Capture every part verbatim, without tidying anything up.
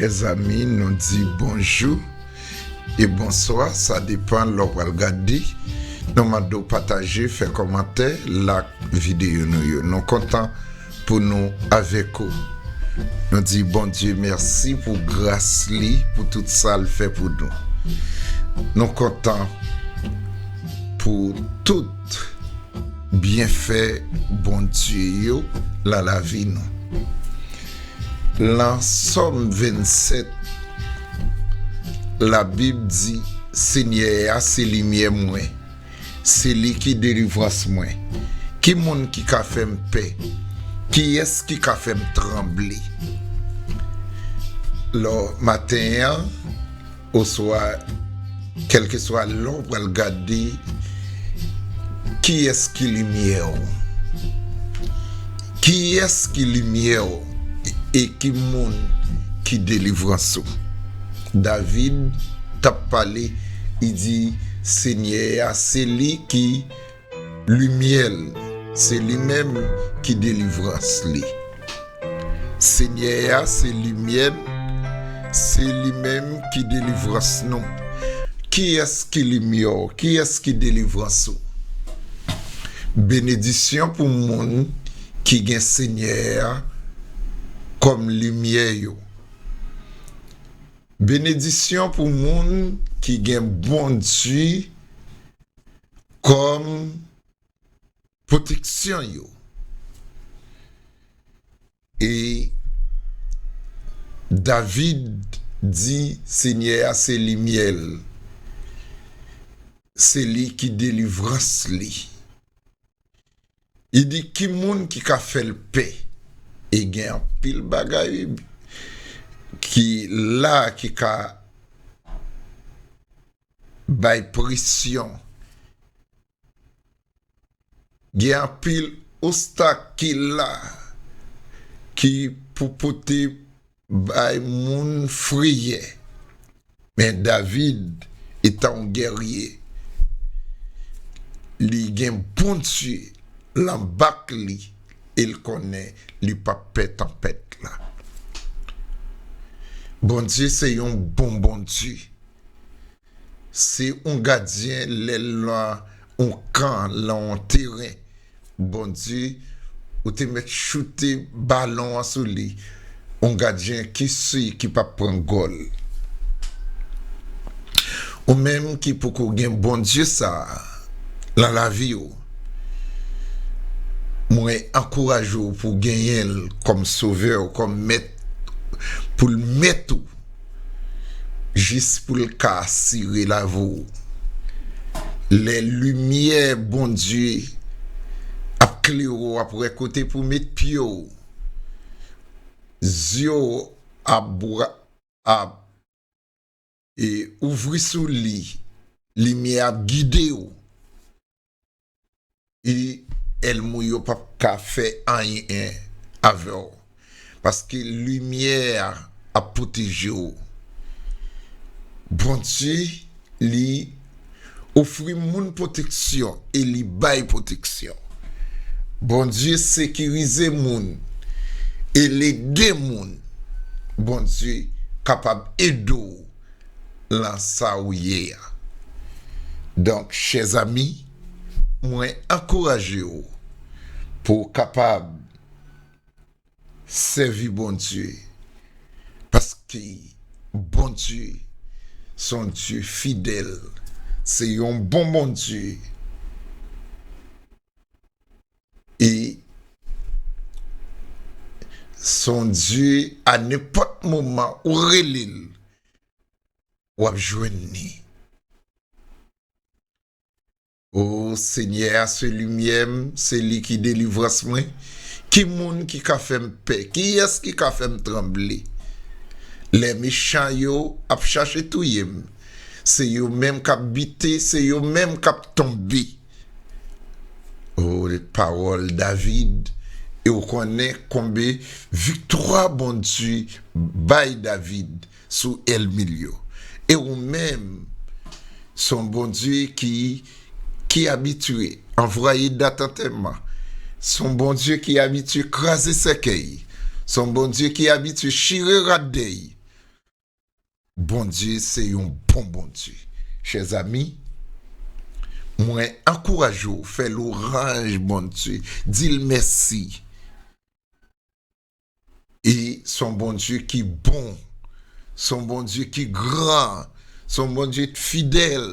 Mezanmi, nou di bonjou e bonswa, sa depann lè w pral gade. Nou mande w pataje, fè kòmantè, like videyo nou yo. Nou kontan pou nou avèk ou. Nou di Bondye mèsi pou gras li, pou tout sa l fè pou nou. Nou kontan pou tout byenfè Bondye yo nan lavi nou. Lan Sòm vennsèt, Labib di, Senyè a se limyè mwen, se li ki delivrans mwen. Ki moun ki ka fè m pè? Kiyès ki ka fè m tranble? Lò maten an, oswa kèlkeswa lè w pral gade, kiyès ki limyè w? Kiyès ki limyè w? E ki moun ki delivrans ou? David t ap pale, li di, Senyè a, se li ki limyè l, se li menm ki delivrans li. Senyè a se limyè n, se li menm ki delivrans nou. Kiyès ki limyè w? Kiyès ki delivrans ou? Benedisyon pou moun ki gen Senyè a kòm limyè yo. Benedisyon pou moun ki gen Bondye kòm pwoteksyon yo. E David di Senyè a se limyè l, se li ki delivrans li. Li di, ki moun ki ka fè l pè? E gen anpil bagay ki la, ki ka bay presyon. Gen anpil ostak ki la, ki pou pote bay moun frayè. Men David, etan yon gèrye, li gen Bondye lan bak li, e l konnen li p ap pè tanpèt la. Bondye se yon bon Bondye. Se yon gadyen lè l lan yon kan, lan yon teren. Bondye, ou te mèt choute balon an sou li. Yon gadyen ki si ki p ap pran gòl. Ou menm ki poko gen Bondye sa a lan lavi w, mwen ankouraje w pou w genyen l kòm sovè w, kòm mèt, pou l mèt ou, jis pou l ka asire lavi w. Lè limyè Bondye ap klere w, w ap wè kote pou w met pye w. Zye w ap bra-, ap, e, ouvri sou li. Limyè ap gide w. E ènmi w yo p ap ka fè anyen avè w. Paske limyè a ap pwoteje w. Bondye, li ofri moun pwoteksyon e li bay pwoteksyon. Bondye sekirize moun e l ede moun. Bondye kapab ede w lan sa ou ye a. Donk, chè zanmi, mwen ankouraje w pou w kapab sèvi Bondye, paske Bondye se yon Dye fidèl, se yon bon Bondye. E se yon Dye, a nenpòt moman ou rele l, w ap jwenn li. O Senyè a se limyè m, se li ki delivrans mwen. Ki moun ki ka fè m pè? Kiyès ki ka fè m tranble? Lè mechan yo ap chache touye m, se yo menm k ap bite, se yo menm k ap tonbe. O, pawòl David, e w konnen konbe viktwa Bondye bay David sou ènmi l yo. E ou menm, se yon Bondye ki, ki abitye anvwaye dat antèman. Se yon Bondye ki abitye kraze sèkèy. Se yon Bondye ki abitye chire rad dèy. Bondye se yon bon Bondye. Chèzami, mwen ankouraje w fè lwanj Bondye, di l mèsi. E se yon Bondye ki bon, se yon Bondye ki gran, se yon Bondye fidèl,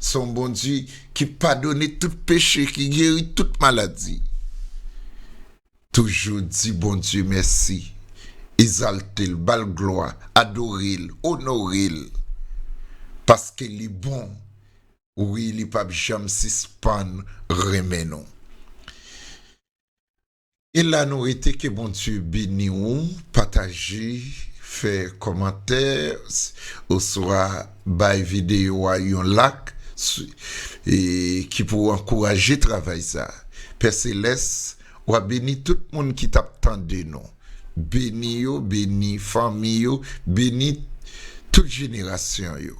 se yon Bondye ki padone tout peche, ki geri tout maladi. Toujou di Bondye mèsi, egzalte l, ba l glwa, adore l, onore l, paske li bon. Wi, li p ap janm sispann renmen nou. E la nou rete, ke Bondye beni w, pataje, fè kòmantè, oswa bay videyo a yon like, ki pou ankouraje travay sa. Pè Selès, w a beni tout moun ki t ap tande nou. Beni yo, beni fanmi yo, beni tout jenerasyon yo.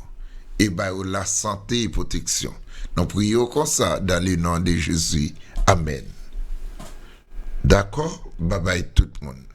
E ba yo lasante e pwoteksyon. Nou priye w konsa, dans le nom de Jésus. Amèn. Dakò? Babay tout moun.